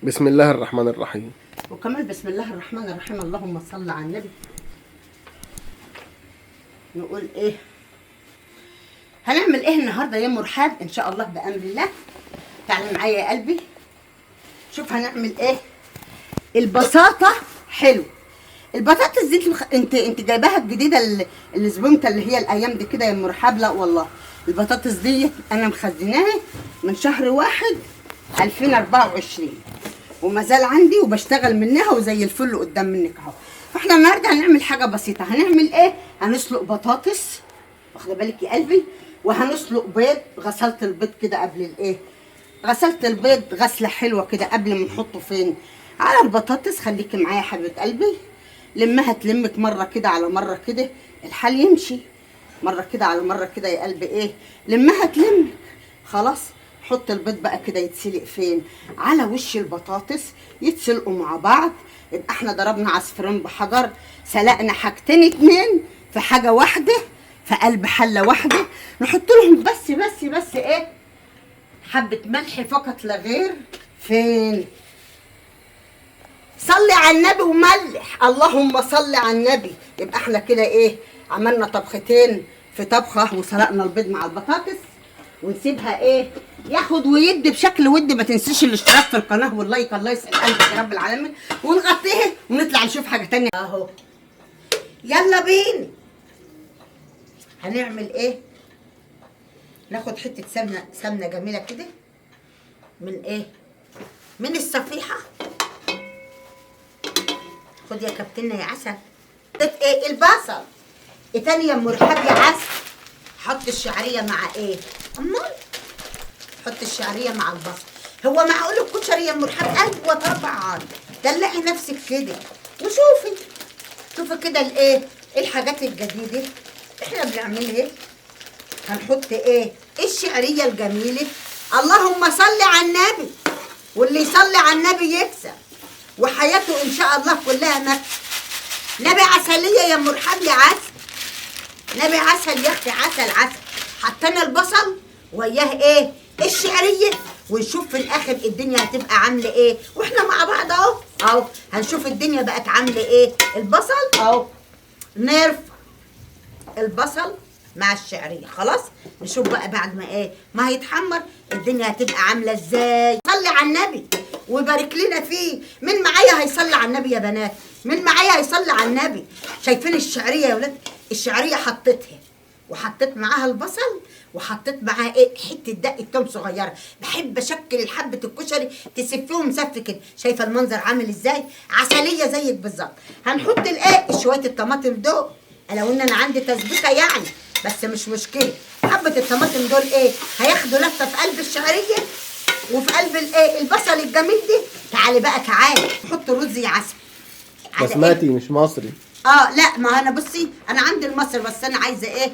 بسم الله الرحمن الرحيم. وكمان بسم الله الرحمن الرحيم، اللهم صل على النبي. نقول ايه هنعمل ايه النهارده يا مرحب؟ ان شاء الله بامر الله. تعالي معايا يا قلبي شوف هنعمل ايه. البساطة حلو. البطاطس دي انت جايباها الجديدة الزبونته اللي هي الايام دي كده يا مرحب؟ لا والله، البطاطس دي انا مخزناها من شهر 1 2024 وما زال عندي وبشتغل منها وزي الفل قدام منك اهو. فاحنا النهارده هنعمل حاجة بسيطة. هنعمل ايه؟ هنسلق بطاطس، واخده بالك يا قلبي، وهنسلق بيض. غسلت البيض كده قبل الايه، غسلت البيض غسله حلوة كده قبل ما نحطه فين؟ على البطاطس. خليكي معايا يا حبيبه قلبي، لمها تلمك مرة كده على مرة كده الحال يمشي، مرة كده على مرة كده يا قلبي ايه، لمها تلمك. خلاص حط البيض بقى كده يتسلق فين؟ على وش البطاطس، يتسلقوا مع بعض. يبقى احنا ضربنا عصفورين بحجر، سلقنا حاجتين اتنين في حاجة واحدة، في قلب حله واحدة. نحط لهم بس بس بس ايه، حبه ملح فقط لا غير. فين؟ صلي على النبي وملح، اللهم صل على النبي. يبقى احنا كده ايه، عملنا طبختين في طبخه وسلقنا البيض مع البطاطس، ونسيبها ايه ياخد ويد بشكل ود. ما تنسيش الاشتراك في القناة واللايك، الله يسعد قلبك يا رب العالمين. ونغطيها ونطلع نشوف حاجة تانية اهو. يلا بينا. هنعمل ايه؟ ناخد حتة سمنه، سمنه جميلة كده من ايه، من الصفيحه. خد يا كابتننا يا عسل. ايه البصل. ايه تاني يا مرحب يا عسل؟ حط الشعرية مع ايه؟ امال حط الشعرية مع البصل. هو معقول الكشري يا مرحب؟ ايوه طبعا. دلعي نفسك كده وشوفي، شوفي كده الايه، الحاجات الجديدة احنا بنعملها. هنحط ايه؟ الشعرية الجميلة. اللهم صل على النبي، واللي يصلي على النبي يكسب وحياته ان شاء الله كلها مكسب. نبي عسلية يا مرحب يا عسل، نبي عسل يا اختي، عسل عسل. حطينا البصل وياه ايه؟ الشعرية، ونشوف في الاخر الدنيا هتبقى عامله ايه واحنا مع بعض اهو. اهو هنشوف الدنيا بقت عامله ايه. البصل اهو، نرفع البصل مع الشعرية. خلاص نشوف بقى بعد ما ايه، ما هيتحمر الدنيا هتبقى عامله ازاي. صلي على النبي وبارك لنا فيه. مين معايا هيصلي على النبي يا بنات؟ مين معايا هيصلي على النبي؟ شايفين الشعرية يا ولاد؟ الشعرية حطيتها وحطيت معاها البصل وحطيت معاها ايه، حتة دقه توم صغيرة. بحب اشكل حبه الكشري تسفيهم سف كده. شايفه المنظر عامل ازاي؟ عسلية زيك بالظبط. هنحط الايه، شوية الطماطم دول. لو ان انا عندي تسبيكه يعني، بس مش مشكلة. حبه الطماطم دول ايه، هياخدوا لفه في قلب الشعرية وفي قلب الايه، البصل الجميل دي. تعالي بقى، تعالي نحط الرز يا عسل. بسمتي مش مصري. لا ما انا بصي انا عندي المصري، بس انا عايزه ايه،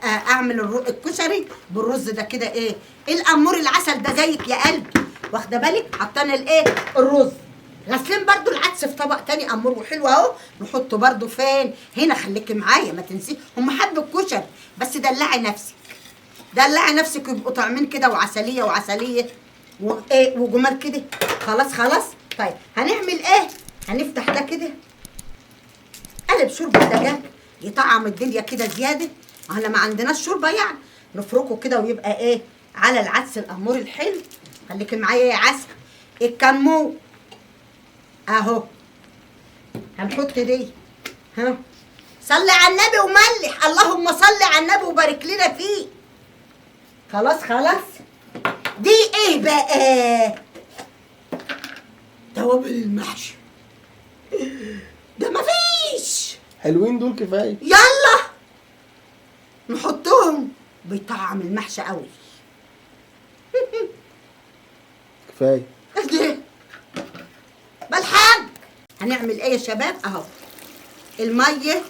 اعمل الكشري بالرز ده كده ايه، الامور العسل ده زيك يا قلبي، واخده بالك؟ حطينا الايه، الرز. غاسلين برضو العدس في طبق تاني امور وحلو اهو، نحطه برضو فين؟ هنا. خليكي معايا ما تنسي، هم حبوا الكشري بس دلعي نفسك، دلعي نفسك ويبقوا طعمين كده وعسليه وعسليه وايه وجمال كده. خلاص خلاص. طيب هنعمل ايه؟ هنفتح ده كده، قلب شوربة دجاج يطعم الدنيا كده زيادة. احنا ما عندناش شوربة يعني، نفركه كده ويبقى ايه على العدس الامور الحلو. خليكي معايا يا عسل. الكمون اهو، هنحط دي. ها صلي على النبي وملح، اللهم صل على النبي وبارك لنا فيه. خلاص خلاص. دي ايه بقى؟ توابل المحشي. ده مفيش. حلوين دول كفاية، يلا نحطهم، بيطعم المحشي قوي. كفاية ايه بالحاج. هنعمل ايه يا شباب؟ اهو المية،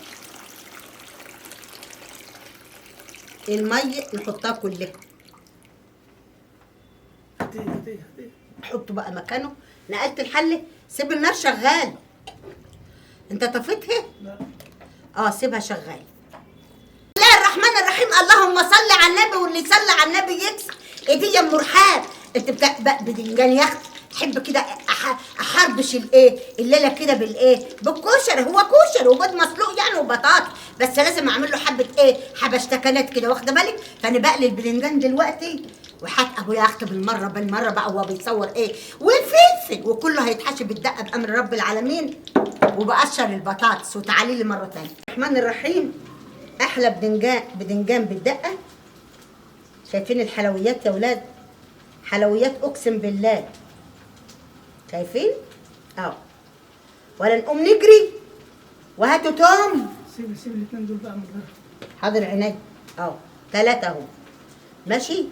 المية نحطها كلها. نحطه بقى مكانه. نقلت الحلة، سيب النار شغال. انت طفيتها؟ لا. سيبها شغال. بسم الله الرحمن الرحيم، اللهم صل على النبي، واللي يصلي على النبي يكسب. ايه دي يا ام رحاب؟ انت بتاع بدنجان يا اختي. احب كده احربش الايه الليلة كده بالايه بالكشري. هو كشري وبيض مسلوق يعني وبطاطا، بس لازم اعمل له حبه ايه حبشتكنات كده، واخده بالك؟ فانا بقلي البدنجان دلوقتي، وحات ابويا اخته بالمرة بالمرة بقى وهو بيصور ايه، والفلفل وكله هيتحشي بالدقه بامر رب العالمين. وبقشر البطاطس. وتعالي لي مرة ثانية. الرحمن الرحيم. احلى بدنجان بالدقه. شايفين الحلويات يا ولاد؟ حلويات اقسم بالله. شايفين؟ اهو. ولا نقوم نجري وهاتوا توم. سيب الاثنين دول بقى من غير. حاضر عينيا. اهو 3 اهو. ماشي؟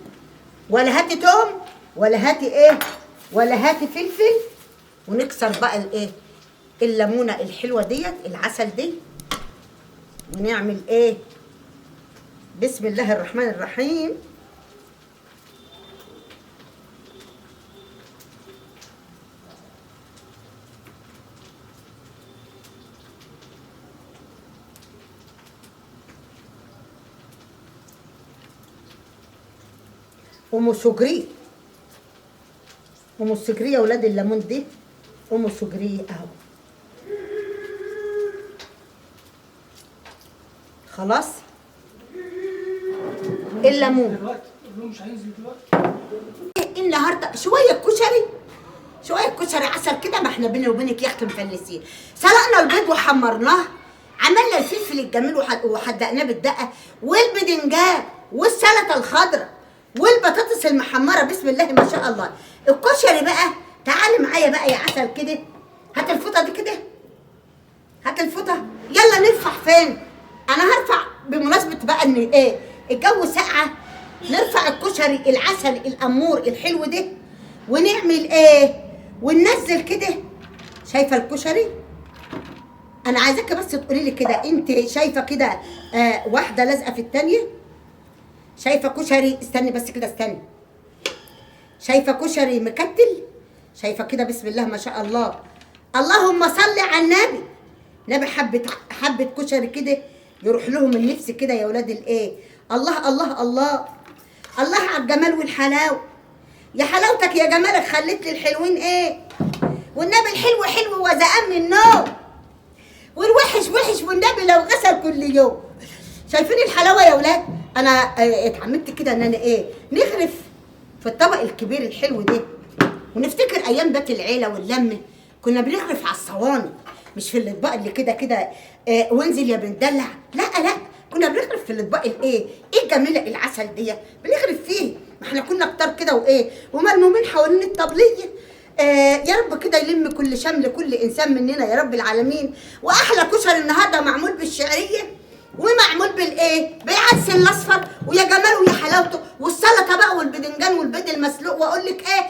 ولا هاتي توم ولا هاتي ايه ولا هاتي فلفل. ونكسر بقى الايه الليمونه الحلوة ديت العسل دي، ونعمل ايه بسم الله الرحمن الرحيم. ومسجري ومسجري يا ولاد الليمون دي، ومسجري اهو. خلاص الليمون مش هينزل دلوقتي النهارده. شوية كشري، شوية كشري عسل كده، ما احنا بيني وبينك يا اختي مفلسين. سلقنا البيض وحمرناه، عملنا الفلفل الجميل وحدقناه بالدقه، والبدنجان والسلطة الخضراء والبطاطس المحمره، بسم الله ما شاء الله. الكشري بقى تعالي معايا بقى يا عسل كده، هات الفوطه دي كده، هات الفوطه. يلا نرفع فين؟ انا هرفع بمناسبة بقى ان ايه الجو ساقعه، نرفع الكشري العسل الامور الحلو ده، ونعمل ايه وننزل كده. شايفه الكشري؟ انا عايزاك بس تقولي لي كده، انت شايفه كده واحدة لازقه في الثانية؟ شايفه كشري؟ استني بس كده، استني. شايفه كشري مكتل؟ شايفه كده بسم الله ما شاء الله، اللهم صل على النبي. نبي حبه حبه كشري كده يروح لهم النفس كده يا ولاد الايه. الله الله الله الله على الجمال والحلاوه. يا حلاوتك يا جمالك، خليت لي الحلوين ايه. والنبي الحلو حلو وزقان من النوم، والوحش وحش والنبي لو غسل كل يوم. شايفين الحلاوة يا ولاد؟ انا اتعمدت كده ان انا ايه نغرف في الطبق الكبير الحلو ده، ونفتكر ايام بيت العيلة واللمه، كنا بنغرف على الصواني مش في الاطباق اللي كده كده وانزل يا بندلع. لا لا، كنا بنغرف في الاطباق الايه ايه الجميلة العسل دي بنغرف فيه. ما احنا كنا كتار كده وايه وملمومين حوالين الطبلية. يا رب كده يلم كل شمل كل انسان مننا يا رب العالمين. واحلى كشري النهارده معمول بالشعريه ومعمول بالايه بالعدس الاصفر، ويا جماله ويا حلاوته، والسلطة بقى والبدنجان والبيض المسلوق. واقول لك ايه،